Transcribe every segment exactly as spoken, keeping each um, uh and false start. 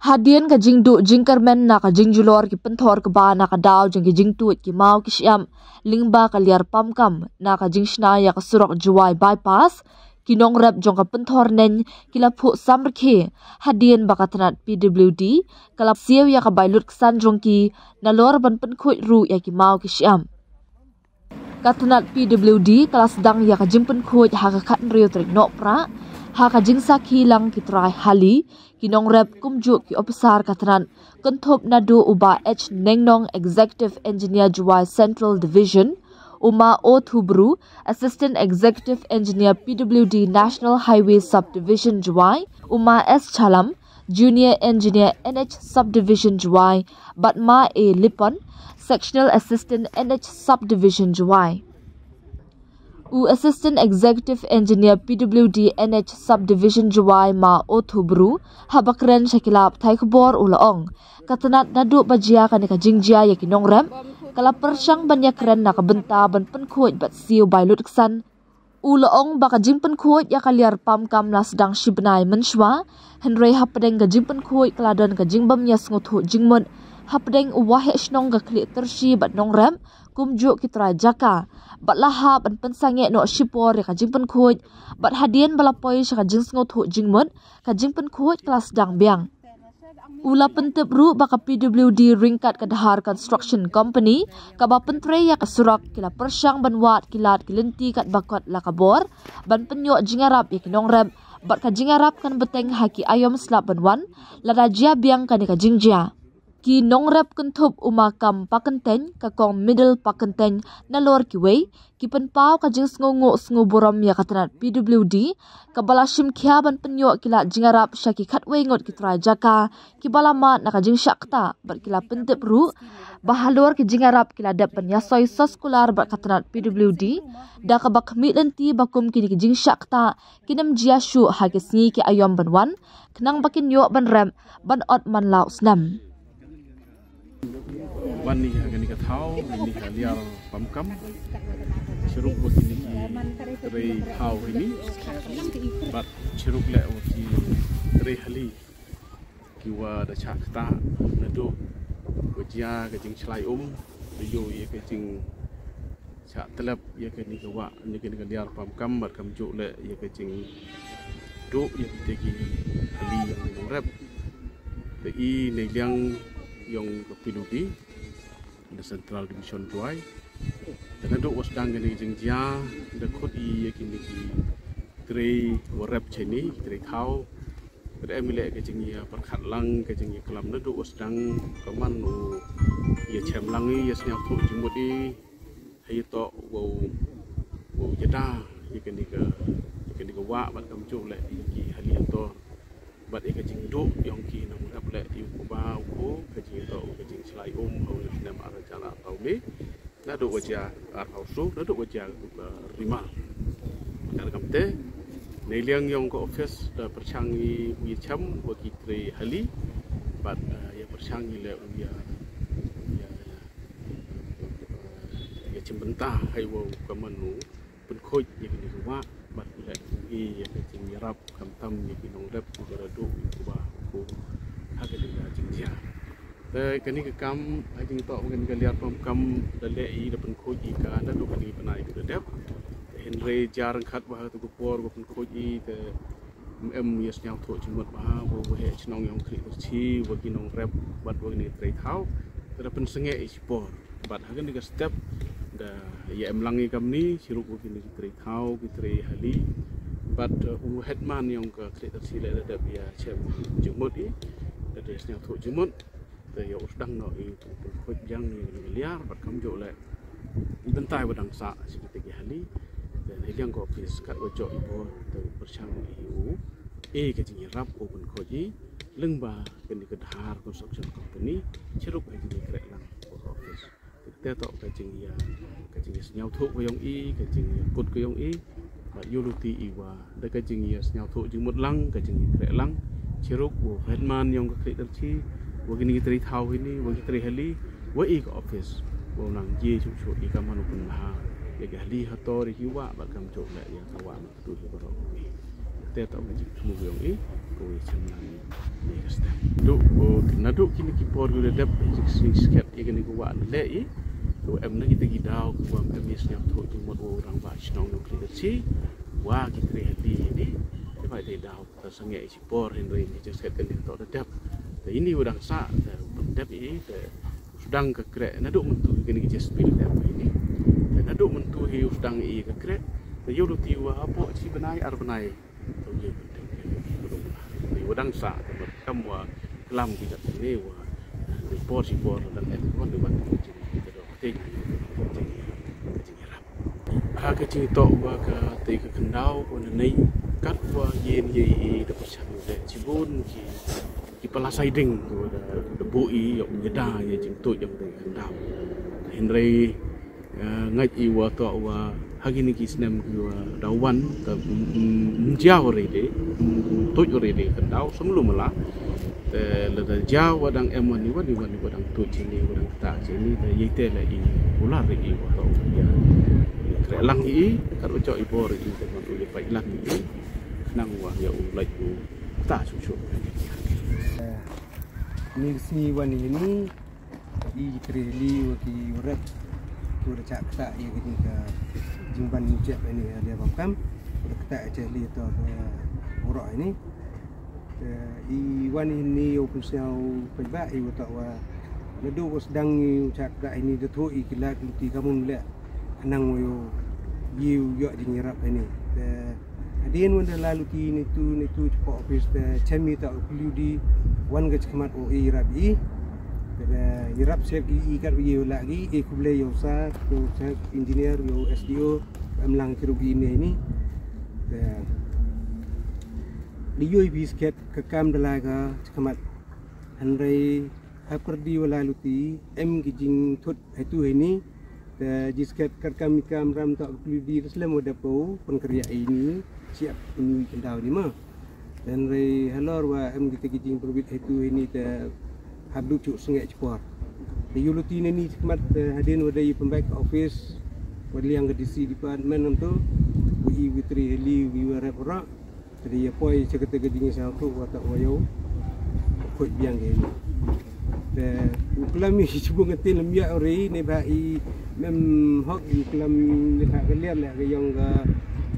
Hadien ka jingduh jingkyrmen na ka jingjulor ki pynthor kaba na ka daw jong ki jingtuid ki maw ki shyiap lyngba ka liar pamkam na ka jingshna ïa ka surok Jowai Bypass, ki nongrep jong ka pynthor neng ki la phuh samrkhie hadien ba ka tnat P W D ka la siew ïa ka bai lut ksan jong ki nalor ban pynkhuid ruh ïa ki maw ki shyiap. Ka tnat P W D ka la sdang ïa ka jingpynkhuid ha ka khatnriew tarik Nohprah ha ka jingsakhi lang ki trai hali, ki nongrep kumjuh ki ophisar ka tnat, kynthup naduh u Bah H Nengnong, Executive Engineer Jowai Central Division, u Ma O Thubru, Assistant Executive Engineer P W D National Highway Subdivision Jowai, u Ma S Chalam, Junior Engineer N H Subdivision Jowai, bad Ma A Lipon, Sectional Assistant N H Subdivision Jowai. U Assistant Executive Engineer P W D N H Subdivision Jowai, Ma O Thubru, haba kren sha ki lad pathai khubor u la ong, ka tnat naduh ba jia kane ka jingjia ïa ki nongrep ka la pyrshang ban ïakren na ka bynta ban pynkhuid bad siew bai lut ksan. U la ong ba ka jingpynkhuid ïa ka liar pamkam la sdang shi bnai mynshuwa, hynrei hapdeng ka jingpynkhuid ka la don ka jingbym ïasngewthuh jingmut hapdeng u waheh shnong, ka khlieh tyrshi bad nongrep kumjuh ki trai jaka, bad la hap ban pynsangeh noh shipor ïa ka jingpynkhuid, bad hadien ba la poi sha ka jingsngewthuh jingmut, ka jingpynkhuid ka la sdang biang. U la pyntip ruh ba ka P W D ryngkat ka Dhar Construction Company kaba pyntrei ïa ka surok ki la pyrshang ban wad ki lad ki lynti katba kot la ka bor ban pynïoh jingïarap ïa ki nongrep, bad ka jingïarap kan bteng ha ki aïom slap ban wan lada jia biang kane ka jingjia. Ki nongrep kynthup u Ma Kam Pakyntein, ka Kong Middle Pakyntein, nalor kiwei, ki pynpaw ka jingsngewnguh sngewburom ïa ka tnat P W D kaba la shim khia ban pynïoh ki lad jingïarap sha ki khatwei ngut ki trai jaka kiba la mad na ka jingshah ktah, bad ki la pyntip ruh ba halor ki jingïarap ki la dep ban ïasoi soskular bad ka tnat P W D da kaba khmih lynti ba kum kine ki jingshah ktah kin ym jia shuh ha ki sngi ki aïom ban wan, khnang ba kin ïoh ban rep ban ot man la u snem. Wan ni ha kane ka thaw, ni ha liar pamkam. Shuruh wa kine ki trei thaw hini, bad shuruh leh wa ki trei hali, kiwa da shah ktah naduh wa jia ka jingshlai um, da ïoh ïa ka jing shah tlep ïa kane ka wah, ïa kane ka liar pamkam, bad kumjuh leh ïa ka jingduh ïa kita ki hali ïa ki nongrep. Te i neiliang yong ka P W D, the Central Division Jowai. Te naduh wa sdang kane ka jingjia, da khot i ïa kine ki trei wa rep shane, trei thaw. Te da em i leh ka jingïapyrkhat lang, ka jingïaklam naduh wa sdang, ka man u ïa chem lang i, ïa sngewthuh jingmut i, ha ïa toh wow, wow ïada ïa kane ka, ïa kane ka wah, bad kumjuh leh ïa ki hali hator, bad ïa ka jingduh yong ki nongrep leh ïa u kpa u kho, ka jingtoh ka jingshlai um ha u snem ar hajar arphew le. Naduh wa jia arphew saw, naduh wa jia, uh, rimar. Kane kamte, neiliang yong ka office da pyrshang i u ïa chem wa ki trei hali, bad, uh, ïa pyrshang i leh u ïa, ïa, ïa, ïa chem bynta ha i wa u ka man u pynkhuid ïa kine ki wah, bad leh u ïa ka jingïarap khamtam ïa ki nongrep u ka raduh u kpa u kho ha kane ka jingjia. Te kane ka kam, ha jingtoh kane ka liar pamkam da leh i, da pynkhuid i ka naduh kane ka bnai ka da dep. Te hynrei jia ryngkat wa ha tu ka por wa pynkhuid i te em ïa sngewthuh jingmut wa ha, wa, wa heh chnong yong Khlieh Tyrshi, wa ki nongrep, bad wa kine ki trei thaw. Te da pynsangeh i shipor. Bad ha kane ka step da ïa em lang i kamni, shuruh wa kine ki trei thaw, ki trei hali. Bad, uh, u headman yong ka Khlieh Tyrshi leh da dep ïa chem jingmut i, da dep sngewthuh jingmut. Te ïa u sdang noh i u pynkhuid biang ïa kane ka liar, bad kumjuh leh i bynta wa dang sah sha kita ki hali. Te neiliang ka office kat wa jooh i bor, te u pyrshang i u e ka jingïarap u pynkhuid i, lyngba kane ka Dhar Construction Company, shuruh ha jingïakreh lang wa ka office. Te toh ka jingïa, ka jingïasngewthuh ka yong i, ka jingïakut ka yong i, bad ïa u lynti i wa da ka jingïasngewthuh jingmut lang, ka jingïakreh lang, shuruh wa headman yong ka Khlieh Tyrshi, wa kine ki trei thaw hini, wa ki trei hali, wa i ka office, wa u nang jia shuh shuh i ka man u pynbha ïa ki hali hator ïa ki wah, bad kumjuh leh ïa ka wah na ka tu hi baroh i. Te ta ka jingthmu yong i ko i chem lang i ne ka step. Duk ko naduh kini ki por yu da dep i jing sing sket i kini ko wa le i. Ko em na kita ki daw ko wa em i snyap tho jing mot wa rang ba chnong no kli ka chi wa ki tre hadi ini. Te ba dei daw ta sange i chi por hin ri ni jing sket kini to da dep. Te ini u dang sa te u dep i te u sdang ka kre naduh mentu kini ki jes pil dep ini. Te naduh mentu hi u sdang i ka kre. Te yu lu ti wa hapo chi benai ar benai. Tang ïa ka teng ïa ka dong la. Ïa wa dang sa ka mat kam wa klam ki jat ne wa. Ni por si por dang em kon ni wa ting jing ki ka dong ting jing ka jing rap. Ha ka jing to wa ka te ka kendau wa na nei kat wa yen ye i da pa chan de chibun ki ki pala siding wa da da bu i yok ni da ye jing tu yok te ka kendau. Hynrei Ngait i wa toh wa ha kini ki snem ki wa da wan ta mjia wa rede tuj wa rede kan daw samlu mala. Te la da jia wa dang em wan i wan i wan i wa dang tuj sini wa dang ta sini ta ye te la i ular i wa toh ya kre lang i ka ru cho i bor i te man u le pai lang i nang wa ya u lai u ta su su. Ni sini wan ini i ki tre li wa ki rep ki wa da chak kata i ki ka jingban ni chep ini dia bam kam wa da kata che li to uro ini. I wan ini yo pun siau pun ba i wa ta wa na du wa sedang i chak kata ini da thu i ki lak luti kamun le anang wa yo yi yo jing rap ini. Hadien wan da la luti ni tu ni tu chpa office te chem i ta u kliu di wan ga chikmat o i rap i. Te da i rap sep i i kat i la gi i kuble yo sa to sa engineer yo S D O em lang ki rugi ne ni. Te li yo i bisket ka kam da la ga chikmat. Hynrei ha perdi wa la luti em ki jing thut hai tu hai ni. Te jisket kar kam i kam ram ta u pli di slem wa dep ko pun kria ini siap ini kendau ni ma. Te hynrei halor wa em kita ki jing perbit hai tu hai ni te hab du chuk sengek chipor. Te yu luti ne ni chikmat te hadien wa dei pembek office wa liang ka D C department nam tu wa i witri heli wi wa rep rak. Te ïa poi cha kata ka jingïasau tu wa ta wa yo. Khoi biang ke ni. Te u klam i chi bung tin lam ïa ri ne ba i mem hok i klam ne ka ka lian le ka yong ka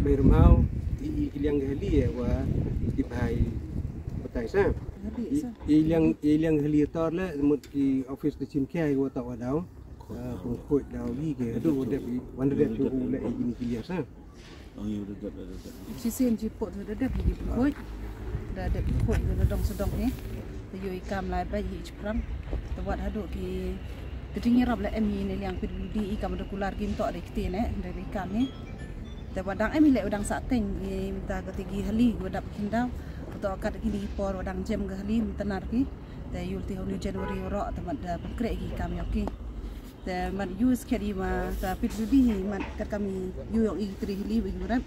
bai ramau i i ki liang ka heli wa i bai batai sa. I liang i liang heli tor le mut ki office de chin kia wa ta wa dau. Khoi dau i ke du wa dep i wan dep chu u le i ni ki liang sa. Ong ïa u da dep da dep. Shi sien shi pok tu da dep hi pynkhoi. Da dep pynkhoi da dong sdong hi. Da ïoh i kam lai bad hi shiphrang. Da wat haduh ki ka jingïarap la em hi ne liang P W D i kam da kular ki mtok da kti ne da i kam hi. Da wat dang em hi le u dang sah teng i mynta ka tigi hali wa dap khyndaw. Ka to kat kini por wa dang jem ka hali mynta nar ki. Da ïul ti hau ni January ro da mat da pynkreh ki kam ïa ki. Te man yu skhet i ma ta pit budi hi man kat kam i yu yong i tri hili wi yu rat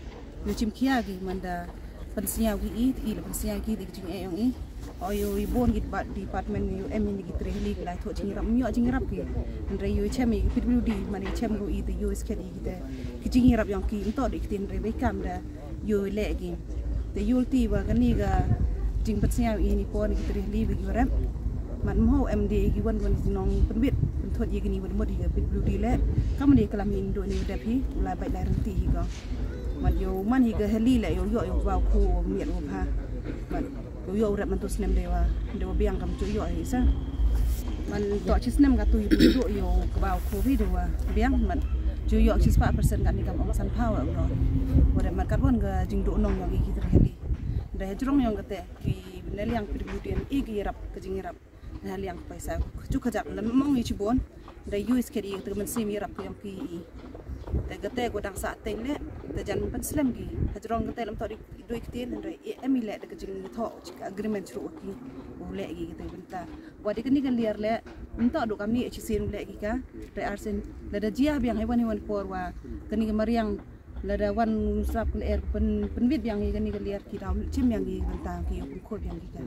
yu chim khia gi man da pan siaw gi i i la pan siaw gi di jing e yong i o yu i bon gi ba department yu em i ni gi tri hili gi lai tho jing rap myo jing rap gi. Hynrei yu chem i pit budi man i chem gu i te yu skhet i gi te gi jing rap yong ki nto di ki tin re bai kam da yu leh ki. Te yu ti wa kani ga jing pat siaw i ni pon ki tri hli wi yu rep. Man mo em de ki wan wan ki nong pynbit pynthot ye kini wan mut hi ga pit blu di leh. Kam ni kalam hi ndo ni dep hi u la bai la renti hi ga. Man yu man hi ga hli leh yu yo yu wa khu miet u pha. Man Yu yo rep man tu snem de wa de wa biang kam chu yo hi sa. Man to chi snem ka tu yu yo ka ba ko bi de wa biang man chu yo chi spa percent kan ni kam ong san pha wa ro. Wa de man kat wan ga jing du nong yong i ki tre heli. De jrong yong ka te ki ne liang pir bu dien i ki rap ka jing rap. Ne liang paisa chu ka jak lam mong i chi bon. Da yu is kedi te man sim i rap yong ki i. Te ka te ko dang sa teng le te jan pan slem ki. Hajrong ka te lam to di doi ktien hynrei em i leh da ka jingthoh agreement chru ki u leh ki te bynta. Wa di kani ka liar leh nto du kam ni chi sin u leh ki ka. Te arsen la da jia biang hai wan hai wan por wa kani ka mariang la da wan sap ka er pen penbit biang hi kani ka liar ki daw chim biang ki bynta ki u pun khol biang ki ka.